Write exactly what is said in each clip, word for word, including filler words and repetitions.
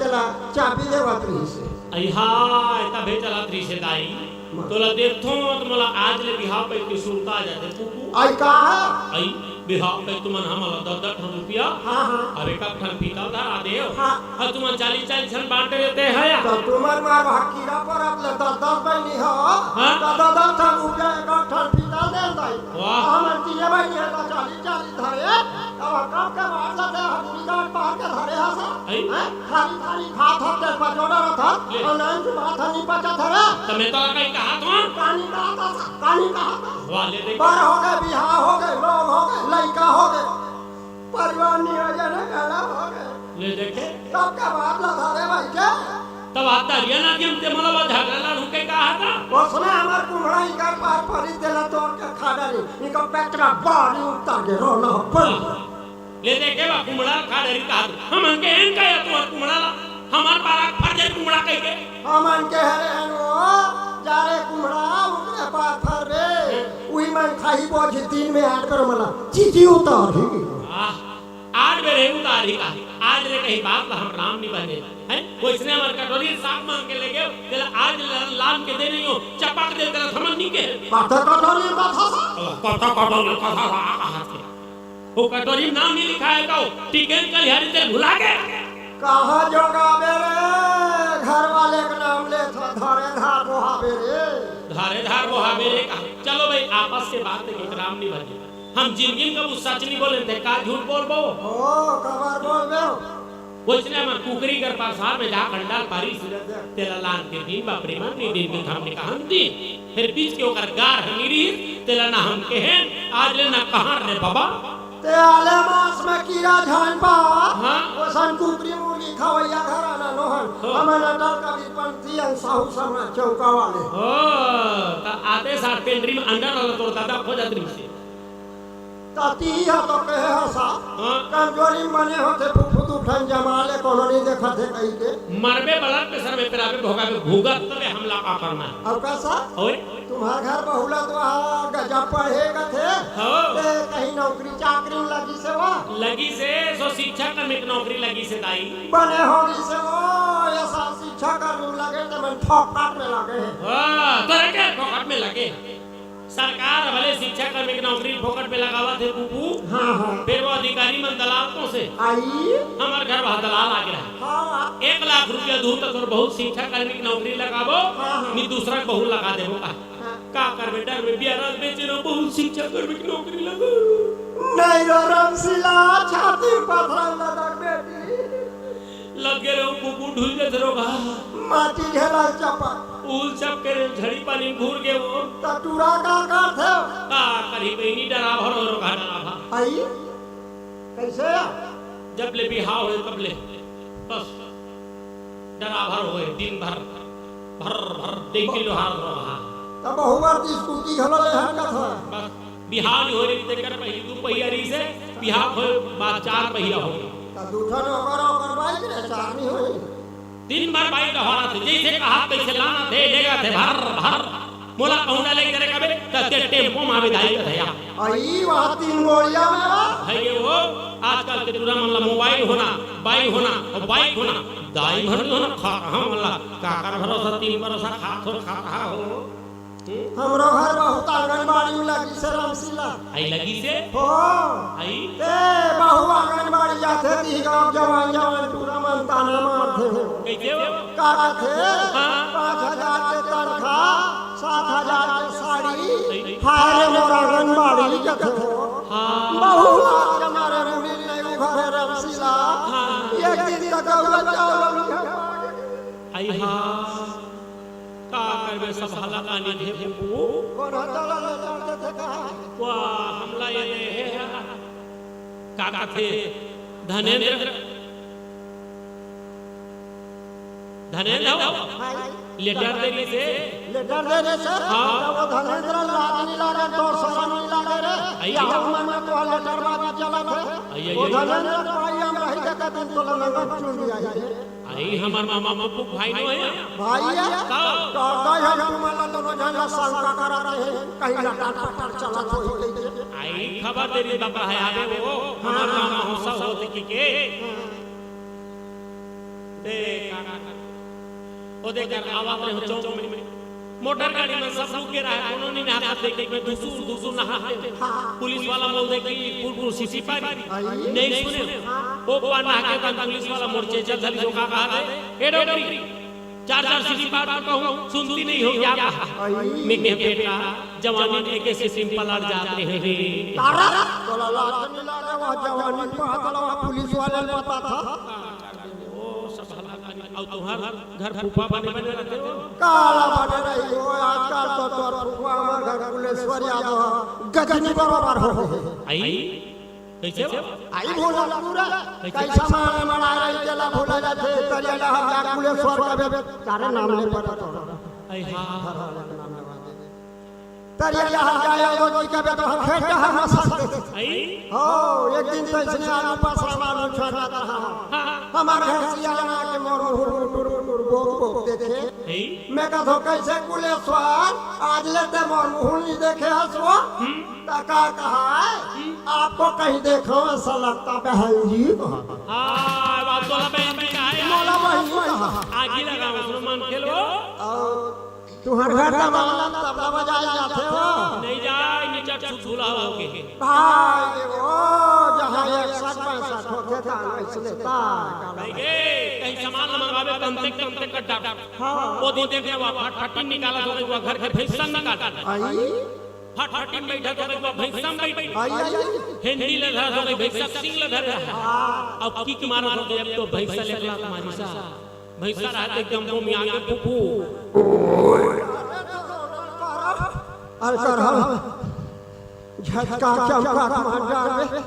ला चाबी देवत रहिस हे। अई हाय, तभे चलत रहिस हे दाई। तोला देखथों त मोला आज ले बिहाव पइत के सुरता आ जाथे, कुकू। अई का? अई बिहाव पइत तुमन हमन ला दस दस ठन रुपया, हाँ, हाँ। अब एक ठन पीतल धरा देव। हाँ। अउ तुमन चालीस चालीस झन बांटे रहिते हया। त तुमन मार भाग कीरा परत ले दस दस बहिनी हो। हाँ? त दस दस ठन रुपया एक ठन पीतल दे दाई। वाह। हमन तीने बहिनी हे त चालीस चालीस धरे। अब कब के बात ला ते हथुरी गांठ बांध के धरे हस? अई? हैं? खाली खाली खात हस ते पचोड़ा रहत हस, ले। अउ नाम के बात ह नी पचत हरे। त मैं तोला कहीं कहत हों? कानी कहत हस, कानी कहत हस। वाह, ले देख। बर हो गे, बिहाव हो गे, लोग हो गे, लइका हो गे, परिवार नियोजन घला हो गे। ले देखे। कब के बात ला धरे भाई के? तब आ तरिया ना दियम ते मोला बा झगड़ा लड़ू के कहा था? ओसने हमर कुम्हड़ा इकर पार परी तेला तोड़ के खा डारी, इकर पेट में बारी उतर गे रोना पर। ले देखे बा कुम्हड़ा खा डारी कहा था। हमन के एन का या तोर कुम्हड़ा ला, हमार पारा फर जाए कुम्हड़ा कह के। हमन के हरे हन वो, जा रे कुम्हड़ा, उतरे पार फर रे। उही मन खाही बोझ दिन में आठ बेर मला, चीची उतार ही। आह, आज मेरे उतारी का, आज रे कहीं बात ला हम राम नहीं बने। हैं? कोई इसने हमारे कटोरी साग मांग के ले गए, तेला आज ल-, लान के दे नहीं हो, चपक दे तेला समझ नहीं के। कटे कटोरी का था सा? कटे कटोरी का था सा, आ, आ, आ। वो कटोरी में नाम नहीं लिखा है तो, टिकन कल हरी तेल भुला गया। कहाँ जोगाबे रे, घर वाले के नाम ले था, धारे धार बोहाबे रे। धारे धार बोहाबे रे का। चलो भाई, आपस के बात है कि राम नहीं बने। हम जिंदगी में कबू सच नहीं बोले थे, का झूठ बोलबो? ओ, कबर बोलबे? ओइसने हमर कुकरी कर पासार में जा कंडाल पारिस, तेला लान के दिन बापरे मन नहीं दिन के हमने कहा हम दिन, फिर बीच के ओकर गार हमी रहिस, तेला ना हम कहेन, आज ले ना कहार रे बाबा। ते आले मांस में कीरा झान पा, हाँ। ओसन कुकरी मुर्गी खवैया घराना नोहन, हाँ। हमन अटल कबीरपंथी अन साहू समाज चौका वाले। हो, त आते साथ पेंड्री में अंडा डाला तोर दादा खोजत रहिस हे। त तिही ह तो कहे हस, हाँ। कमजोरी मने होथे, फुफुत उठन जमा ले, कोनो नहीं देखत हे कही के। मरबे blood pressure में पेराबे भोगाबे भूगत तबे हमला का करना है। अब कैसा? ओए? तुम्हार घर बहुला तो आ गजब पढ़े कथे। हाँ। ए, कहीं नौकरी चाकरी लगिस हे वा? लगिस हे, सो शिक्षा कर्मी के नौकरी लगिस हे दाई। बने होगिस हे वो, ऐसा शिक्षा कर्मी लगे ते मन फोकट में लगे हे। हाँ, तोरे के फोकट में लगे। सरकार भले शिक्षा कर्मी के नौकरी फोकट में लगावत हे, कुकू। हाँ, हाँ। फिर वो अधिकारी मन दलाल तो से। आई? हमर घर वहाँ दलाल आ गया। हाँ। एक लाख रुपया दूर तक और बहुत शिक्षा कर्मी की नौकरी लगाबो, हाँ, हाँ। नहीं दूसरा के बहू लगा देबो का। हाँ। का करबे, डर में बियारा बेचे रहो, बहुत शिक्षा कर्मी की नौकरी लगा। नहीं रो रामशिला, छाती में पथरा लदक बेटी। लगे रहो, कुकू ढुल जात रहो, हाँ। माटी घेरा चपा। उल चप के झड़ी पानी घूर गे वो। त टूरा का करथे? का करही बहिनी, डरा भरो रो घाटा भा। आई? कैसे? जब ले बिहाव होए तब ले बस डरा भर होए, दिन भर भर भर डेंगी लोहार रहा। तब बहु बार ती स्कूटी घलो ले हन कथा। बस बिहाव नहीं हो रही, तेकर पहिली दू पहिया रही से, बिहाव हो बाद चार पहिया हो। त दू ठन ओकर, ओकर बाइक रे, चार नहीं होई। दिन भर बाइक डहारत हे, जइसे कहा तइसे लानत हे, लेगत हे, भर, भर। मोला कहूँ ना लेके करे कबे, त ते टेम्पो में आवे दाई कथे या। अई, वहाँ तीन गोड़िया में वा। है ये वो, आजकल के टूरा मन ला मोबाइल होना, बाई होना, और बाइक होना, दाई भर होना, खा, हम ला, काकर भरोसा, तीन भरोसा, खात हो, खाता हो। हमरो घर बहुत आंगनबाड़ी में लगिस हे रामशिला। आई लगिस हे? हो। आई? ए, बहु आंगनबाड़ी जाथे, ती गाँव जवान, जवान टूरा मन ताना मारथे हो। कैसे हो? का कथे? हाँ। पाँच हजार के तनखा, सात हजार के साड़ी, हाय रे मोर आंगनबाड़ी कथे हो। हाँ। बहु आज के मारे मुड़ी नहीं उभरे रामशिला। हाँ। एक दिन तक गौरा चावल उठे। आई हाँ। का करबे, सब हालत आनी थे बुबू। कोन हटाला ले जाते थे कहाँ? वाह, हमला ये दे हे। का कथे? धनेंद्र, धनेंद्र हो? हाँ। लेटर दे रही से? लेटर दे रही से? हाँ। तो वो धनेंद्र लाज नहीं लागे, तो शर्म नहीं लागे रे। आई। या हम मन में तो लेटर बाजी चला थे। आई, आई, वो आई। धनेंद्र भाई हम रही के दिन तो लंगट चुन दिया ये। अरे, हमर मामा पप्पू भाई नो हे। भाई हे? तब? तो कहे हम तुमन ला दोनों झन ला शंका करत रहे, कहीं लटर पटर चलत होही कहिके। आई खबर दे रही बाबा हे, आबे वो, हमर हाँ, गाँव हाँ। में हौसा होत कि के। ए, का, का, का? ओ देख, कर आवाज रहे हो चौक में। मोटर गाड़ी में सब लोग गिरा है, कोनो नहीं नहा, देख, देख, मैं दुसु, दुसु नहा। हाँ। पुलिस वाला बोल दे कि पुरपुर सीसी पारी। आई। नहीं सुने। हाँ। ओ पार नहा के तन पुलिस वाला मोर चेचा धरी जो का कहा दे, "ए डोकरी, चार चार सीसी पार तो कहूँ, सुनती नहीं हो क्या?" आई। मैं कहे, "बेटा, जवानी में कैसे सिंपल अड़ जाते हैं रे।" तारा, तोला लाज नहीं लागे, वह जवानी पातला पुलिस वाले ने पता था। ओ, सब हल्ला करी। अउ तुहर घर फूफा बने बने रहते हो? काला बने रही हो, आजकल तो तोर फूफा हमर घर कुलेश्वर यादव ह, गजनी बरोबर हो। आई? कैसे हो? आई भोला पूरा। कैसे? कैसा मारे मरा रही, चला भोला जाते, तरिया लहर जा कुलेश्वर का बे-, तारे नाम ले पड़ा तो। आई हाँ। तरिया लहर जाए, वो जी का बेटा हम खेत का हम मसल। आई? हो, एक दिन तो इसने आलू पसरा मालू छोड़ रहा था। हाँ। हमारे घर से आना के मोर मुहुर मुटुर मुटुर बोक बोक देखे। आई? मैं कहा, "कैसे कुलेश्वर, आज ले ते मोर मुहुर नहीं देखे हसवा?" हम्म। तो का कहा है, हम्म। "आपको कहीं देखा ऐसा लगता बहन जी।" हाँ, बात तो बहन जी का है। मोला बहन जी कहा। आगी लगा, उसमें मन खेलो। और तुहर घर का मामला तबला बजाए जाथे हो। नहीं जाए, नीचा छुटपुला होके। भाई रे, ओ जहाँ एक साथ पैसा होथे, तान वैसने तान। भाई गे, कहीं सामान मंगावे, तंते, तंते कट डाल। हाँ। वो दिन देखे, वो फटफटी निकाला तो वो घर के भैंसा निकाल। आई? फटफटी में बैठा तो वो भैंसा में बैठ। आई, आई। हेंडी ले धरा तो भैंसा सिंग ले धरा। हाँ। अब किक मारा तो एक तो भैंसा ले लात मारी सा। भैंसा रहत एकदम वो में आगे फूफू। अरे सर, हम झटका चमका मार डाल दे।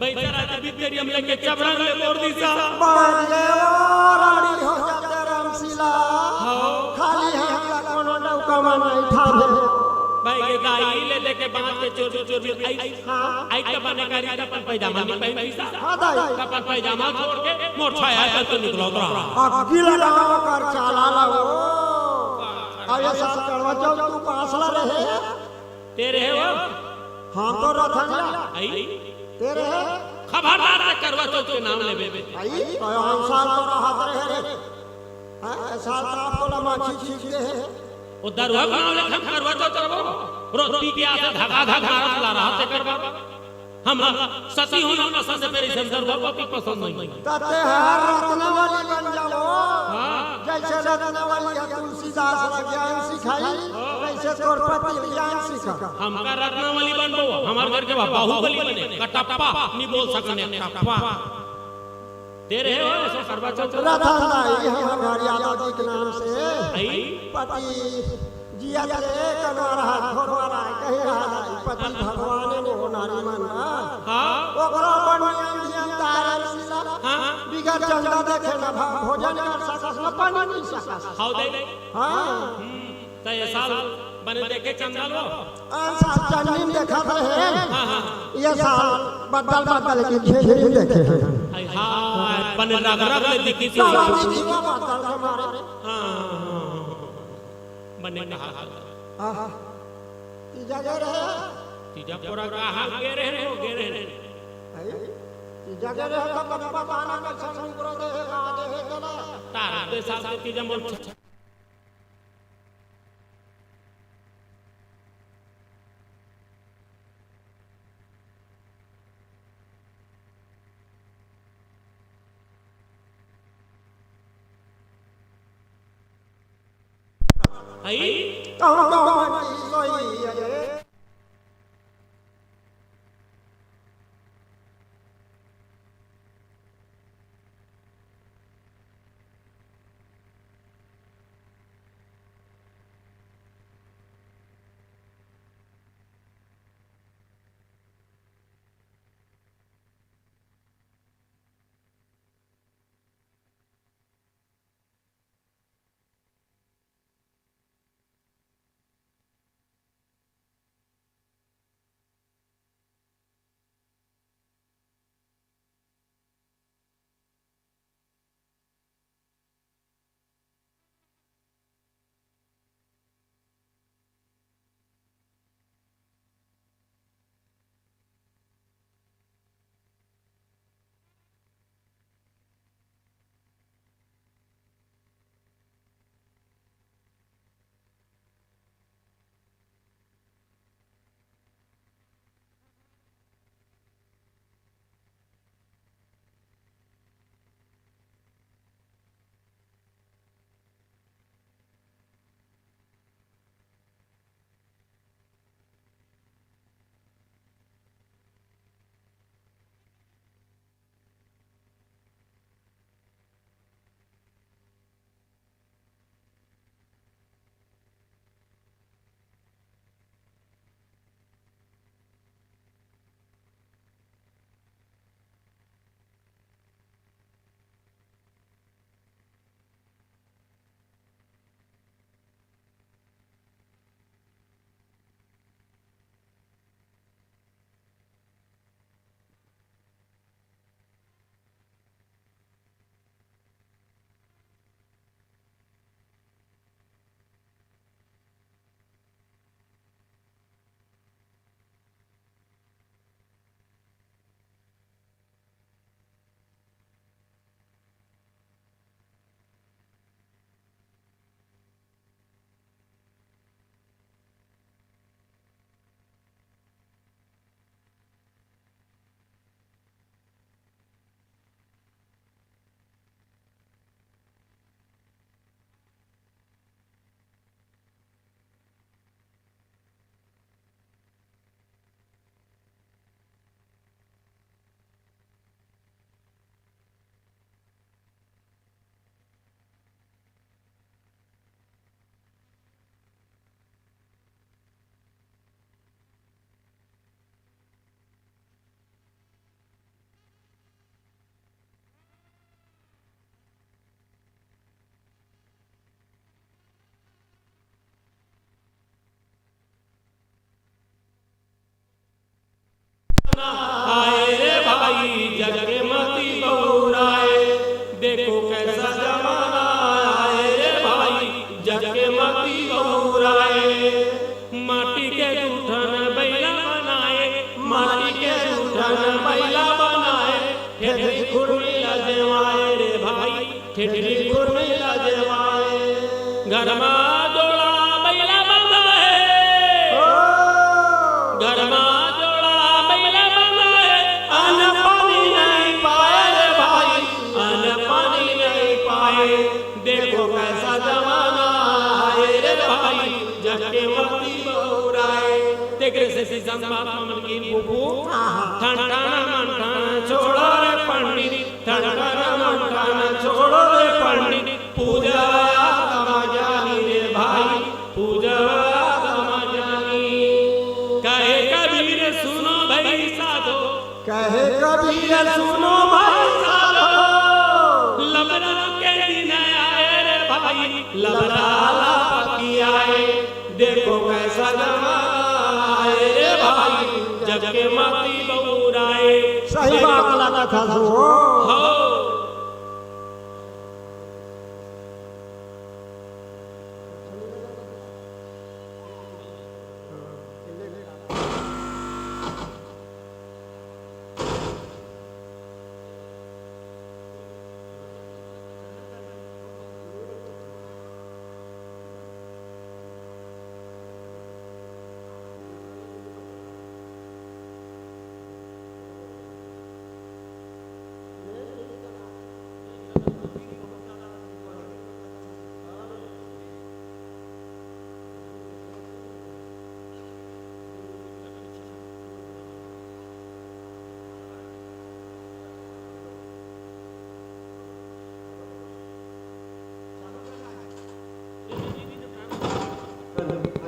भैंसा रहत बित्तेरियम लेके चबरन ले मोर दिसा। बांध ले ओ रानी हो जाते रामशीला। हाँ। खाली हाथ ला कोनो डौका मा नहीं ठावे। भाई के दाई ले लेके बांध के चोर चोर भी आई। हाँ। आई त बने करी त अपन पैजामा नहीं पहन दिसा। हाँ दाई। त अपन पैजामा छोड़ के मोर छाया पर तो निकलो तो रहा। अग्गी लगाओ कर चाला लाओ। अब ये साल करवा चौथ तू पास ला रहे। तेरे है वो? हाँ तो रथन ला। आई? तेरे है? खबरदार से करवा चौथ के नाम लेबे। आई? तो हम साल तो रहत रहे रे। हाँ, साल तो आपको ला माछी छीट दे है। वो दरुआ के नाम लेके हम करवा चौथ करबो। रोज पी के आते धका धक मारत ला रहा ते करवा। हमरा सती होना पसंद है, मेरे से दरुआ पति पसंद नहीं। तते हर रत्नावली बन जाओ। हाँ। जैसे रत्नावली है, तुलसीदास ला ज्ञान सिखाई, हाँ। वैसे तोर पति ज्ञान सिखा। हमका रत्नावली बनबो, हमार घर के बा-, बाहुबली बने, कटप्पा, नहीं बोल सकने, कटप्पा। तेरे है वो, ऐसा करवा चौथ। रतन दाई, हमार घर यादव जी के नाम से। आई? पति जिया ले कनवा रहा, घोरवा रहा, कहीं रहा दाई, पति भगवान ने वो नारी मन ना। हाँ। ओकरा पर नियम धियम तारा शीला। हाँ। बिगर चंदा देखे ना भा-, भोजन कर सकस, ना पानी पी सकस। How they. हाँ। हम्म, त ये साल बने देखे चंदा लो। आ साल चंदी देखत रहे। हाँ, हाँ। ये साल बदल बदल के घेघरी देखे हैं। हाय, हाय, बने रग रग ले दिखी थी। साला दिखी वो बदल के मारे। हाँ, हाँ, हाँ, हाँ। बने कहा। आहा। तीजा गे रहे? तीजा पोरा कहाँ गे रहे हो, गे रहे? भाई, तीजा गे रहे तो कब पता ना कब से शुरू करो दे है, कहाँ दे है, चला। तारा दे साल के तीजा मोल। आई? कहूँ कहूँ की सोई अरे। ढेकनी खुरमी ला जेवाए। घर मा जोड़ा बइला बंधा हे। ओ। घर मा जोड़ा बइला बंधा हे। अन्न पानी नहीं पाए रे भाई, अन्न पानी नहीं पाए। देखो कैसा जमाना आए रे भाई, जग के मती बउराए। तेकरे सेती संत महात्मा मन कहिन फूफू, हाँ, हाँ। ठन ठन मन ठन छोड़ो रे पंडित, ठन ठन मन ठन छोड़ो रे पंडित, पूजा आत्मा ज्ञानी रे भाई, पूजा आत्मा ज्ञानी। कहे कबीर सुनो भाई साधो, कहे कबीर सुनो भाई साधो, लबरा के दिन आए रे भाई, लबरा ला पकी आए। देखो कैसा जमाना आए रे भाई, जग के मती बउराए। सही बात लगत हे सो। हो।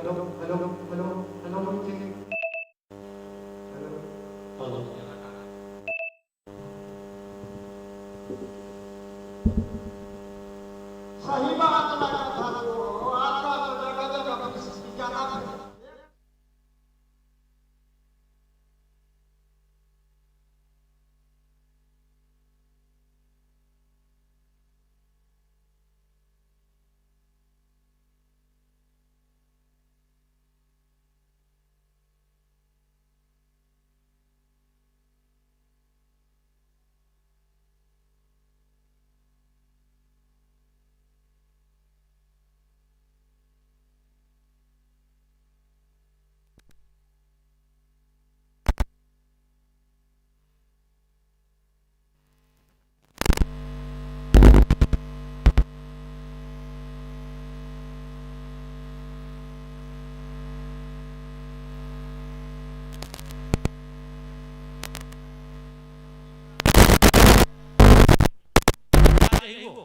Hello, hello, hello, hello, check. Hello. Hello. सही बात लगा था तो, आजकल तो जगह जगह पर ज्यादा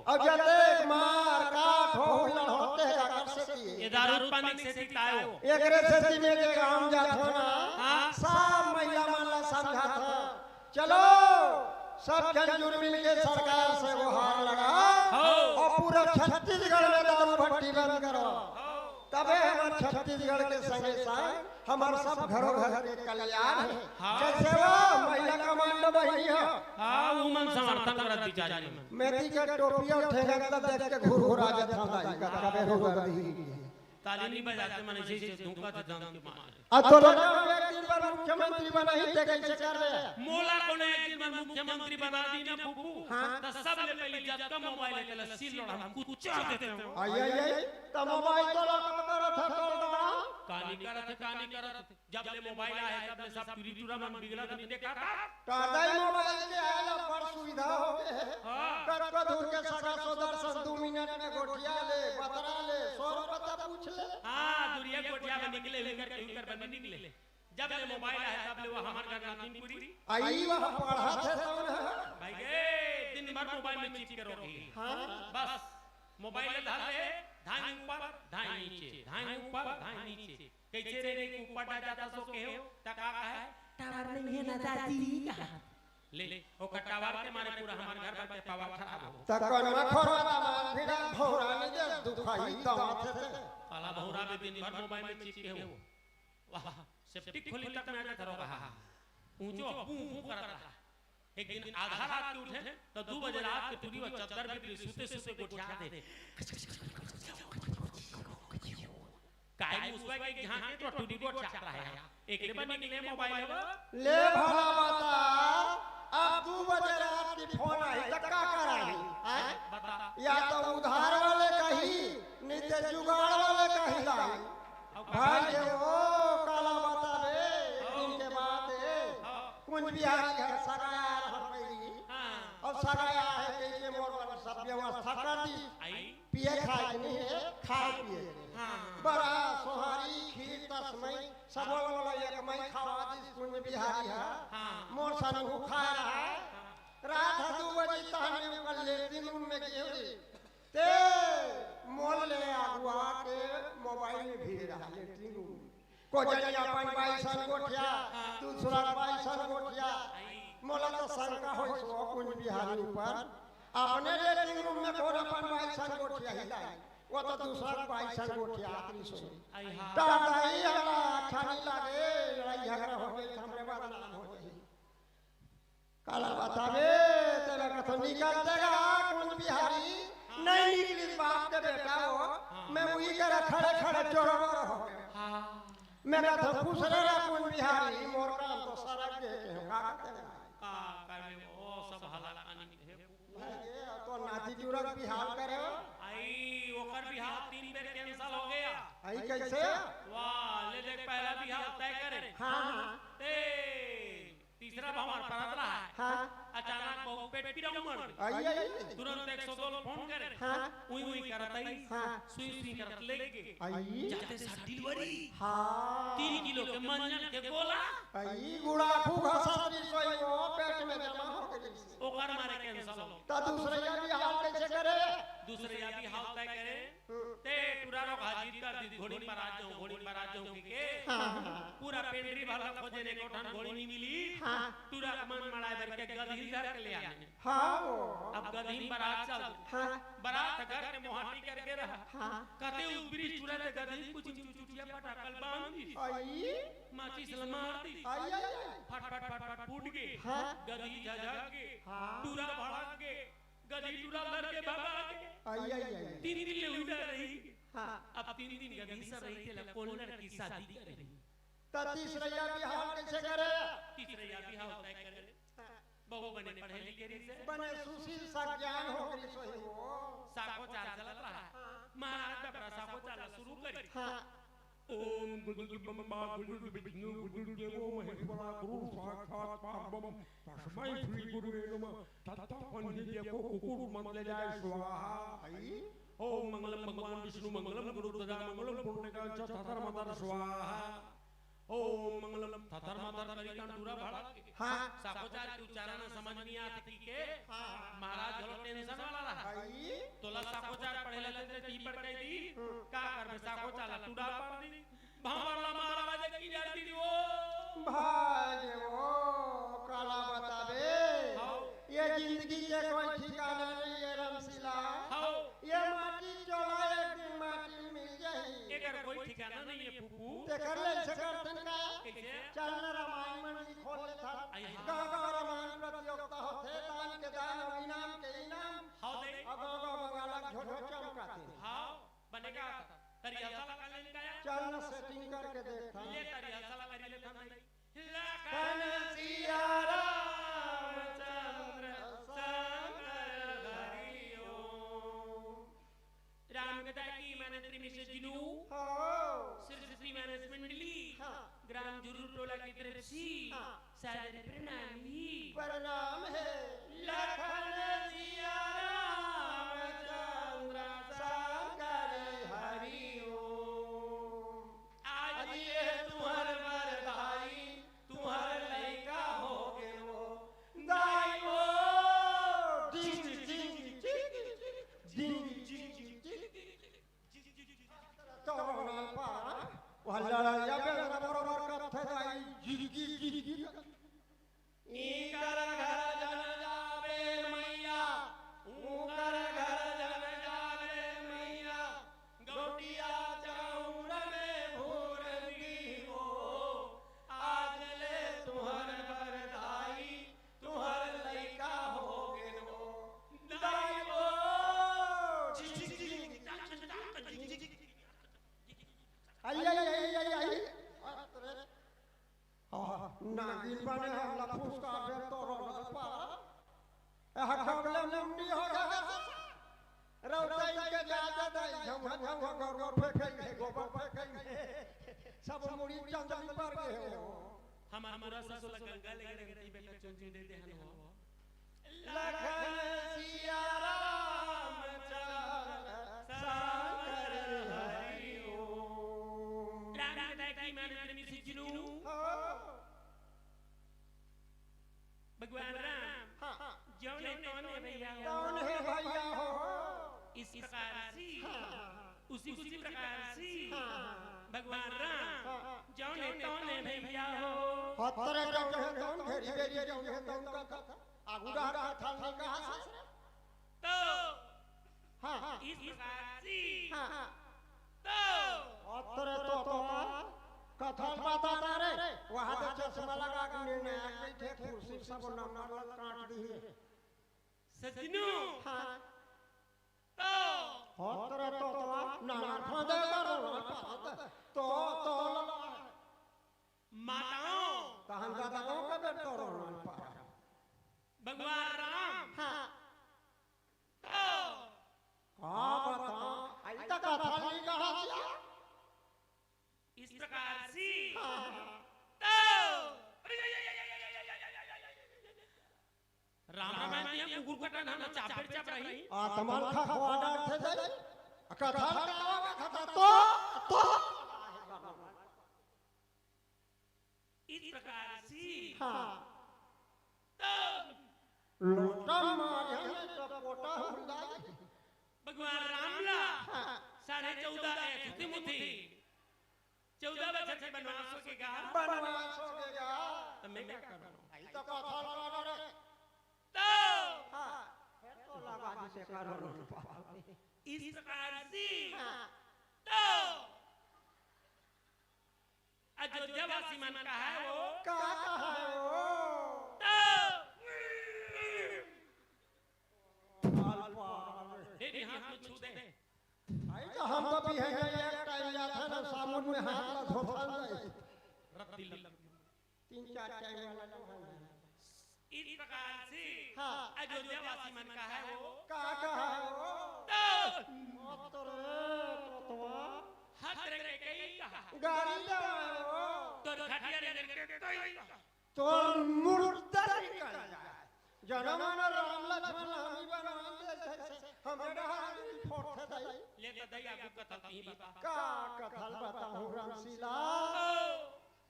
अब जते मार काट हो लड़ते का कर सकी। ये दारू पानी से सीता है वो। एकरे सेती में जे गांव जात हो ना, हाँ। सब महिला मन ला समझात हो। चलो, सब झन जुड़ मिल के सरकार से गुहार लगाओ। हाँ। अउ पूरा छत्तीसगढ़ में दारू भट्टी बंद करो। हाँ। तबे हमर छत्तीसगढ़ के संगे संग हमर सब घरों घर के कल्याण हे। हाँ। जैसे वो महिला कमांडो बहिनी हो। हाँ, वो मन समर्थन करत बिचारी मन। मेथी के टोपी अउ ठेंगा ला देख के घुरघुरा जात हंव दाई, कतका बेर हो गे। ताली नहीं बजाते मन, ऐसे ही धुंका थे दाम के मारे। अब तो लगा एक दिन बर मुख्यमंत्री बनाही ते कैसे कर ले? मोला कोनो एक दिन बर मुख्यमंत्री बना दी ना फूफू, हाँ। तो सबले पहले जतका मोबाइल हे तेला सील लोड़ा हम कुचल देते हंव। आई, आई, आई, तो मोबाइल तो लगा करत हे तोर दादा। का नहीं करत हे, का नहीं करत हे। जब ले मोबाइल आए हे, तब ले सब टूरी टूरा मन बिगड़त नहीं देखा था। तो दाई मोबाइल के आए ला बड़ सुविधा हो गे हे। हाँ। कतका दूर के सगा सोदर सन दू मिनट में गोठिया ले, बतरा ले, सोर पता पूछ ले। हाँ, दुरिया गोठिया में निकले, हुकर के हुकर बनी निकले। जब ले मोबाइल आए, तब ले वो हमर घर नातिन पूरी। आई वह पढ़त हे तब ना। भाई गे, दिन भर मोबाइल में चिपके रही। हाँ। बस, मोबाइल धर ले, धाई ऊपर, धाई नीचे, धाई ऊपर, धाई नीचे। कैसे रे रे ऊपर डा जाता सो के हो, त का कहे? टावर नहीं है ना दादी, कहा। ले, ओकर टावर के मारे पूरा हमर घर भर के पावर खराब हो। त कौन मा खोरवा मा भिड़ा भौरा नहीं दे दुखाई दवा थे ते। साला भौरा भी दिन भर मोबाइल में चिपके हो। वाह, सेप्टिक खोली तक में आ जाता रहो कहा। ऊंचो पू पू करता रहा। एक दिन आधा रात के उठे, तो दू बजे रात के टूरी व चद्दर बिखरी, सूते सूते गोठिया दे। काय मुसवा के झांके तो टूरी गोठिया रहा है। एक ले बनी के ले मोबाइल वो। ले भला बता, अब दू बजे रात की फोन आई, त का कराही? हैं? बता। या तो उधार वाले कही, नहीं ते जुगाड़ वाले कही लाई। भाई जे वो काला बताबे, एक दिन के बात हे। कुंज बिहारी घर सगाया रहा पहली। हाँ। अउ सगाया हे कहिके मोर बर सब व्यवस्था कर दी। पिए खाए के नहीं हे, खाए पिए के। हाँ। बरा, सोहारी, खीर, तसमई, सब मोला एक मई खवा दिस कुंज बिहारी ह। हाँ। मोर संग खाए रहा। रात ह दू बजे तहन में ओकर लेटरिन रूम में गेंव रे। ते मोर ले अगुआ के मोबाइल में भिड़े रहा लेटरिन रूम में। को जनी अपन बाई संग गोठिया, दूसरा बाई संग गोठिया। मोला तो शंका होइस वो कुंज बिहारी ऊपर। अपने लेटरिन रूम में कोन अपन बाई संग गोठिया ही लाई, वो तो दूसरा बाई संग गोठिया आतरी सोई। दादा, ई हला अच्छा नहीं लागे, लड़ाई झगड़ा हो गई, हमरे बदनाम हो जाई। काला बताबे, तेला कथो निकल देगा, कुंज बिहारी, नहीं निकली बाप के बेटा हो, मैं उही करा खड़े खड़े चोरबर हो गया। मैं कथो खुश रहा कुंज बिहारी, मोर काम तो सरक गे के हो, का करते हैं? का करबे, ओ सब हला कानी हे। भाई, ये तो नाती टूरा के बिहाव करे हो। आई, ओकर बिहाव तीन बेर cancel हो गया। आई कैसे? वाह, ले देख, पहला बिहाव तय करे। हाँ, हाँ। ते तीसरा भंवर परत रहा है। हाँ। अचानक बहू पेट पीरा उमड़ गई। आई, आई, आई। तुरंत एक सौ दो ला फोन करे। हाँ। उई उई करत आई। हाँ। सुई सुई करत लेके। आई। जाते साथ डिलीवरी। हाँ। तीन किलो के मंजन के गोला। आई गुड़ाखू घसत रही सोई वो पेट में जमा हो गई। ओकर मारे cancel हो। त दूसरैया बिहाव कैसे करे? दूसरैया बिहाव तय करे। हम्म। ते टूरा रोग हाजिर कर दी, घोड़ी पर आ जाऊं, घोड़ी पर आ जाऊं के, के। हाँ, हाँ। पूरा पेंडरी भला खोजे ने कोठन घोड़ी नहीं मिली। हाँ। टूरा मन मड़ाए बर के गदही धर के ले आने। हाँ, वो। अब गदही पर आ चल। हाँ। बरात घर के मोहाटी करके रहा। हाँ। कते उ ब्रिज टूरा ते गदही कुछ चुचुटिया पटाकल बांध दी। आई। माचिस ल मार दी। आई, आई, आई। फट, फट, फट, फट फूट गे। हाँ। गदही झझक गे। हाँ। टूरा भड़क गे। गदही टूरा धर के भगा गे। आई, आई, आई। तीन दिन ले उइदा रही। हाँ। अब तीन दिन गदही सर रही, तेला कोन लड़की शादी करे? त तीसरैया बिहाव कैसे करे? तीसरैया बिहाव तय करे। हाँ। बहू बने पढ़े लिखे रही से। बने सुशील सज्ञान हो गई सोई वो। साखोचार चलत रहा। हाँ। महाराज डबरा साखोचार ला शुरू करी। हाँ। ओम गुरुर्ब्रह्मा गुरुर्विष्णु गुरुर्देवो महेश्वरा गुरु साक्षात परब्रह्म तस्मै श्री गुरुवे नमः। तत्ता पंडित को कुकुर मत ले जाए स्वाहा। आई। ओम मंगलम भगवान विष्णु मंगलम गुरु ध्वजा मंगलम पुंडरीकाक्ष थथर मथर स्वाहा। ओम मंगलम थथर मथर करी तन टूरा भड़क गे। हाँ। साखोचार के उच्चारण समझ नहीं आते की के। हाँ। महाराज घलो tension वाला रहा। आई। तोला साखोचार पढ़े ला देते ती पढ़ के दी। हम्म। का करबे साखोचार ला टूरा पार दी। भंवर ला मारा बाजे की जाती दी वो। भाई वो काला बताबे। हाँ। ये जिंदगी के कोई ठिकाना नहीं है रमशीला। हाँ। ये माटी चोला एक दिन माटी मिल जाही। एकर कोई ठिकाना नहीं है फूफू। तेकर ले से करथन का? कैसे? चल न रामायण मंडली खोल लेथन। आई हाँ। गाँव गाँव रामायण प्रतियोगिता होथे, दान के दान अउ इनाम के इनाम। हाँ दे। अउ गाँव गाँव बंगाला झोझो चमकाथे। हाँ, बने का? तरिया साला का लेन का या? चल न setting करके देखथन। ले तरिया साला करी लेथन भाई। लखन सिया रामचंद्र शंकर हरि ओम। राम कथा की मानंत्री मिश्र जिनू। हाँ। सरस्वती मानस मंडली। हाँ। ग्राम जुरू टोला की तरफ से। हाँ। सादर प्रणाम ही। प्रणाम है। लखन सिया रामचंद्र शंकर हरि ओम। आज ये तुम्हर बर दाई, तुम्हर लइका हो गेल वो। दाई वो। डिंग, डिंग, डिंग, डिंग, डिंग, डिंग। तोरो नाम पा, वह लड़ाइया बेंदरा बरोबर करथे दाई, जिंदगी, जिंदगी। इकर घर जन जाबे मैया, उकर घर जन जाबे मैया, गौटिया चाउर में भूर दीबो, आज ले तुहर बर दाई, तुहर लइका हो गेल वो। दाई वो। आई, आई, आई, आई, आई। आह, नागिन बने हमला फुसका बे तोरो गल पा। ए, हकबले मुंडी हो गया। झंझन हो, गोबर फेंकई हे, गोबर फेंकई हे। सब मुड़ी चंदनी पर गे हो। हमार पूरा ससुर ला गंगा ले रंगती बेटा चुंदी दे देहन हो। लखन सिया राम चंद्र शंकर हरि ओम। राम के दाई की माने प्रेमी सज्जनों। हाँ। भगवान राम हाँ। जौन हे तौन हे भैया हो। तौन हे भैया हो। इस प्रकार से, हाँ। उसी, उसी प्रकार से हाँ। भगवान राम हाँ। जौन हे तौन हे भैया हो। हतरे जौन हे तौन, घेरी बेरी जौन हे तौन का कथा। आगू डहर कथा नहीं कहा से। तो हाँ। इस प्रकार से हाँ। तो अतरे तो, तो कथा बताता रे, वहाँ दे चश्मा लगा के निर्णय आ गई थे, कुर्सी सब नंबर लग काट दी है। सज्जनों, हाँ। तो अतरे तो, तो ना, ना, फांदे करो, ना, तो, तो माताओं, तहन दादाओं के बेटो रोना पड़ा। भगवान राम हाँ। तो का बता, आई तक कथा नहीं कहा क्या? इस प्रकार से हाँ। तो राम रामायण में कुकुर कटा ना, ना चापेड़ चाप रही। आत्मा खा खवा डालते जाई। कथा का आवा कथा तो, तो। इस प्रकार से हाँ। तो लोटा मारे तो कोटा हुंदा। भगवान राम ला हाँ। साढ़े चौदह ए, थुथी मुथी। चौदह बछर के बनवास हो गे गा। बनवास हो गे गा। तो मैं क्या करूँ? आई तो कथा लगा रे। तो हाँ। फिर तो लगा जिसे करो। इस प्रकार से हाँ। तो अयोध्या वासी मन कहा है वो। का कहा है वो? तो हे भी हाथ में छू दे। आई तो हम तो भी है एक टाइम जाता ना साबुन में हाथ ला धोता जाए। रद्दी लग। तीन चार टाइम वाला तो है। इस प्रकार से हाँ। अयोध्या वासी मन कहा है वो। का कहा है वो? तो मत रे, तो, तो। हत रे के कई कहा। गारी दे वो। तोर खटिया रे के कई कहा। तोर मुर्दा निकल जाए। जनम न राम लक्ष्मण हमी बनवान दे थे, हमें डहार फोड़ थे दाई। ले तो दई आगू कथा नहीं बता। का कथा बताऊं रामशीला? ओ।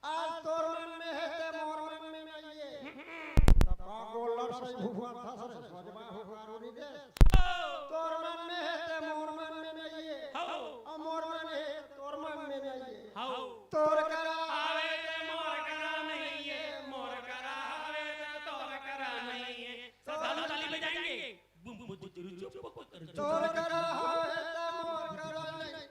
आज तोर मन में हे ते मोर मन में नहीं हे। त का गोलर से भुआ था से सजवा हो कारोरी दे। तोर मन में हे ते मोर मन में नहीं हे। हौ। अउ मोर मन हे तोर मन में नहीं हे। हौ। तोर करा आवे ते मोर करा नहीं हे, मोर करा आवे ते तोर करा नहीं हे। साथ ताली बजाएंगे। बुम बुम बुम बुम बुम बुम। तोर करा आवे ते मोर करा नहीं।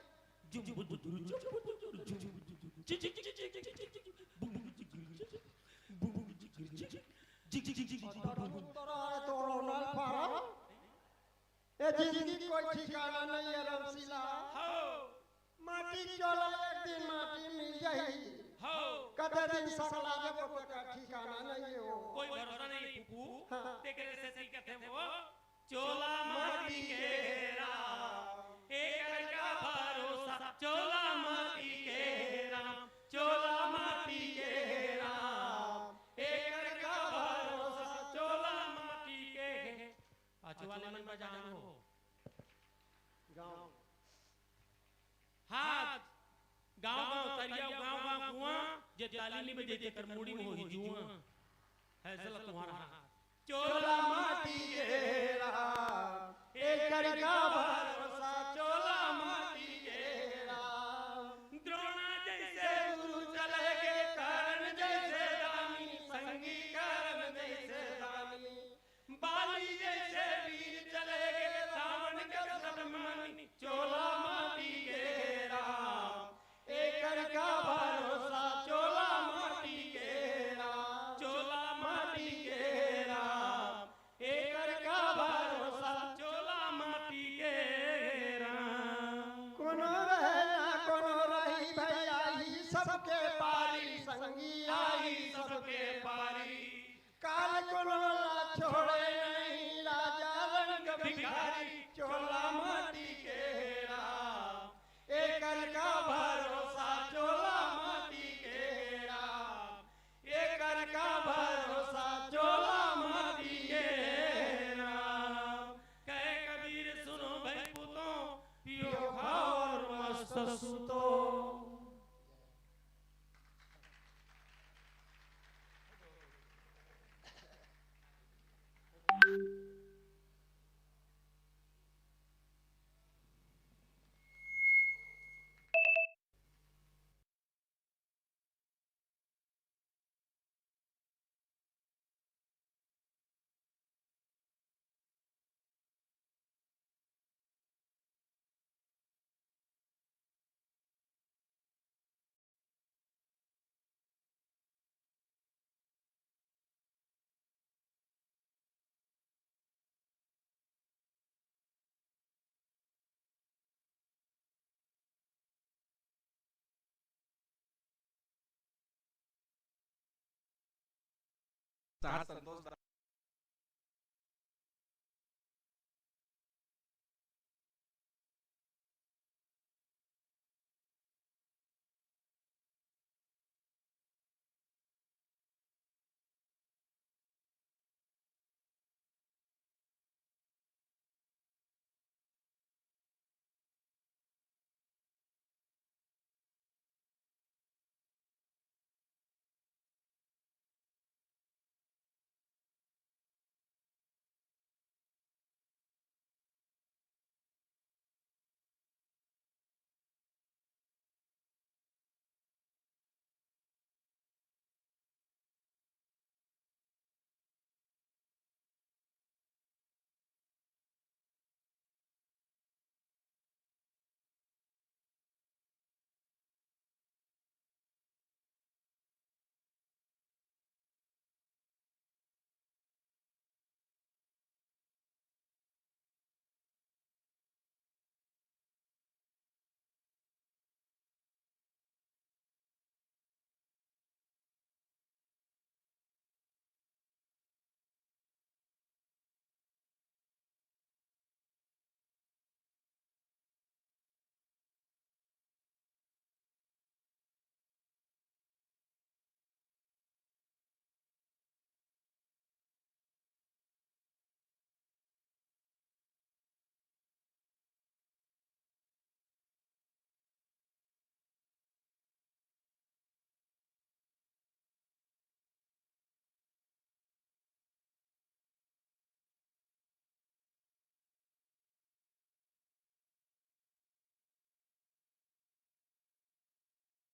ए जिंदगी कोई ठिकाना नहीं है रामशीला। हौ। माटी चोला एक दिन माटी मिल जाही। हौ। कते दिन सकला जब ओकर ठिकाना नहीं हो। कोई भरोसा नहीं फूफू। हाँ। तेकरे से सीखत है वो। चोला माटी के राम, एकर का भरोसा। चोला माटी के राम, चोला माटी के राम, एकर का भरोसा। चोला माटी के। पाछू वाले मन बजान हो। गाँव। हाथ गाँव गाँव तरिया, गाँव गाँव कुआं, जे ताली नइ बजे, तेकर मुड़ी म होही जुआं। फैसला तुम्हारा हाथ। चोला माटी के राम, एकर का भरोसा, चोला माटी के राम। द्रोणा जइसे गुरु चले गे, कर्ण जइसे दानी, संगी कर्ण जइसे दानी। बाली जइसे वीर चले गे, रावण के सत मानी, चोला माटी के राम। एकर का भरोसा, चोला माटी के राम, चोला माटी के राम। एकर का भरोसा, चोला माटी के राम। कोनो रहे ना कोनो रही भैया, ई सबके पारी, संगी आई सबके पारी। काल कोनो ला छोड़े नहीं राजा रंग भिखारी, चोला माटी के राम। सुतो। संतोष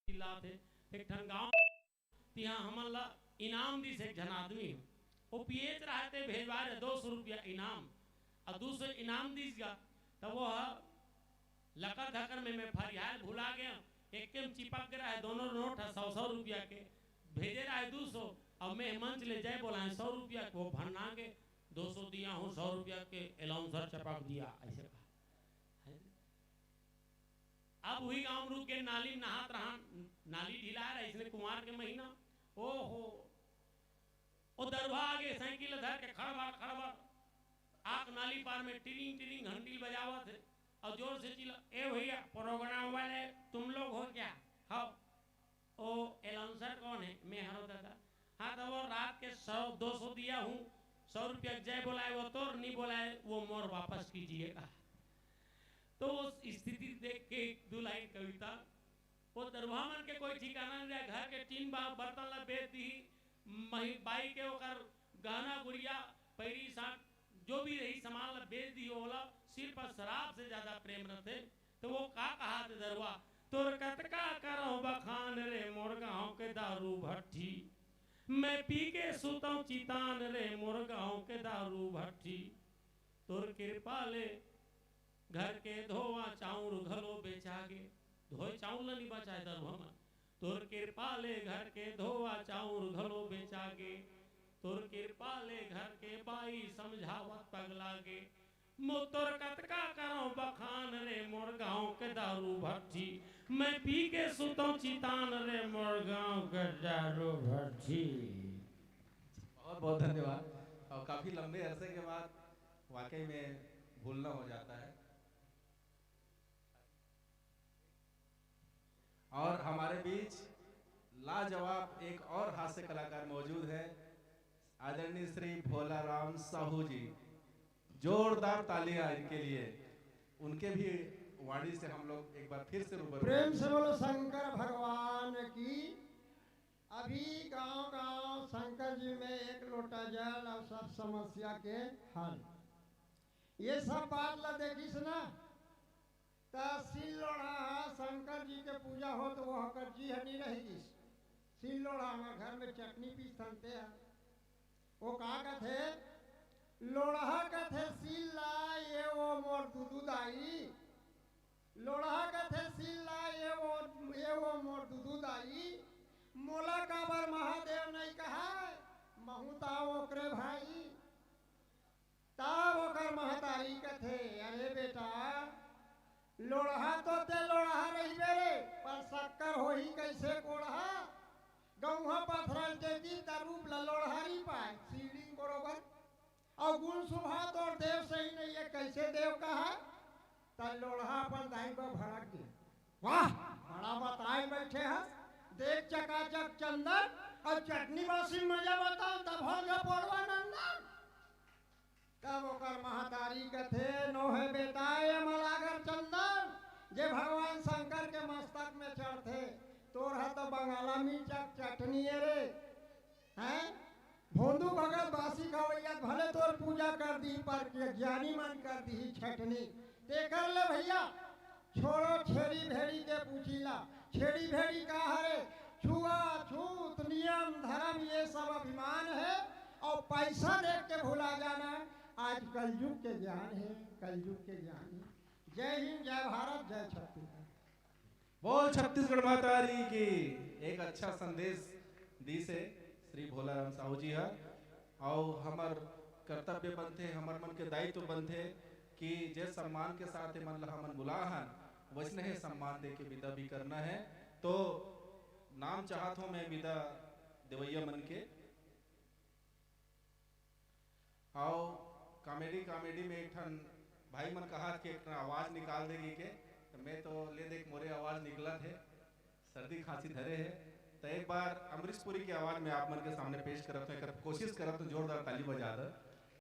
चिल्लात हे। एक ठन गांव तिहां हमन ला इनाम दिस एक झन आदमी, वो पिएच रहा ते भेजवाय रहे दो सौ रुपया इनाम, अउ दू सौ इनाम दिस गा, त वो ह लकर धकर में मैं फरियाल भुला गया, एक में चिपक गया है दोनों नोट है सौ सौ रुपया के, भेजे रहा है दू सौ, अब मैं मंच ले जाए बोला है सौ रुपया के, वो भन्ना के दो सौ दिया हूँ, सौ रुपया के अलाउंसर चपक दिया, ऐसे कहा। अब उही गांव रुक के नाली में नहात रहा, नाली ढिला रहा, इसने कुमार के महीना, ओहो, ओ दरुहा आगे साइकिल धर के खड़बड़ खड़बड़ आक नाली पार में टिरिंग टिरिंग घंटी बजावत हे अउ जोर से चिल्ला, "ए भैया, प्रोग्राम वाले तुम लोग हो क्या?" "हाँ।" "ओ अनाउंसर कौन है?" "मैं हरो दादा।" "हाँ, तो वो रात के सौ, दो सौ दिया हूँ, सौ रुपया जय बोलाए वो तोर, नहीं बोलाए वो मोर, वापस कीजिएगा।" तो उस स्थिति देख के एक दो लाइन कविता। वो दरुहा मन के कोई ठिकाना नहीं रहा, घर के टीन बा-, बर्तन ला बेच दी, मही-, बाई के ओकर गहना गुड़िया, पैरी साट, जो भी रही सामान ला बेच दी, ओला सिर्फ शराब से ज्यादा प्रेम रथे। तो वो का कहा थे दरुहा, "तोर कतका करो बखान रे मोर गांव के दारू भट्ठी, मैं पी के सुतों चितान रे मोर गांव के दारू भट्ठी।" तोर किरपा ले घर के धोवा चाउर घलो बेचागे, धोए चाउर ल नी बचाए दरुहा मन। तोर किरपा ले घर के धोवा चाउर घलो बेचागे, तोर किरपा ले घर के बाई समझावत पगलागे। मो तोर कतका करो बखान रे मोर गांव के दारू भट्ठी, मैं पी के सुतों चितान रे मोर गांव के दारू भट्ठी। बहुत बहुत धन्यवाद। और काफी लंबे अरसे के बाद वाकई में भूलना हो जाता है। और हमारे बीच लाजवाब एक और हास्य कलाकार मौजूद है, आदरणीय श्री भोला राम साहू जी। जोरदार तालियां इनके लिए। उनके भी वाणी से हम लोग एक बार फिर से रूबरू प्रेम से बोलो शंकर भगवान की। अभी गांव गांव शंकर जी में एक लोटा जल और सब समस्या के हल। ये सब बात ला देखिस ना, त सील लोढ़ा ह शंकर जी के पूजा होत, वो हकर जी ह नी रहिस। सील लोढ़ा हमर घर में चटनी पीसथन ते ह। वो का कथे? लोढ़ा कथे सील ला, ये वो मोर दुदू दाई। लोढ़ा कथे सील ला, ये वो, ये वो मोर दुदू दाई। मोला काबर महादेव नहीं कहाय, महूं त ओकरे भाई। तब ओकर महतारी कथे, अरे बेटा, लोढ़ा तो ते लोढ़ा रहिबे रे, पर शक्कर होही कैसे कोढ़ा? गौहा पथरल के की त रूप ल लोढ़ा नी पाय, सीढ़ी बरोबर। अउ गुण सुभा तोर देव सही नहीं है, कैसे देव कहा? त लोढ़ा अपन दाई बर भड़क गे। वाह, बड़ा बताए बैठे हस, देख चकाचक चंदन अउ चटनी बासी मजा बताओ, तब हो जा पड़वा नंदन। तब ओकर महतारी कथे, नोहे बेटा, ये मलागर चंदन, जे भगवान शंकर के मस्तक में चढ़थे, तोर ह तो बंगाला मिर्चा के चटनी ए रे। हैं? भोंदू भगत बासी खवैया भले तोर पूजा कर दी, पर के ज्ञानी मन कर दी छटनी। तेकर ले भैया, छोड़ो छेड़ी भेड़ी के पूछीला। छेड़ी भेड़ी का हरे? छुआछूत, नियम, धर्म, ये सब अभिमान है। और पैसा देख के भुला जाना, आज कलयुग के ज्ञान है, कलयुग के ज्ञान है। जय हिंद, जय भारत, जय छत्तीसगढ़। बोल छत्तीसगढ़ महतारी की। एक अच्छा संदेश दिस हे श्री भोलाराम साहू जी ह। अउ हमर कर्तव्य बनथे, हमर मन के दायित्व बनथे कि जे सम्मान के साथ एमन ला हमन बुलाए हन, वैसने ही सम्मान दे के विदा भी करना है। तो नाम चाहत हों मैं विदा देवैया मन के। अउ comedy, comedy में एक ठन भाई मन कहत कि एक ठन आवाज निकाल दे कहिके, त मैं तो ले देख मोरे आवाज निकलत हे, सर्दी खांसी धरे हे। त एक बार अमरीश पुरी के आवाज में आप मन के सामने पेश करत हों, एकर कोशिश करत हों, जोरदार ताली बजा दे।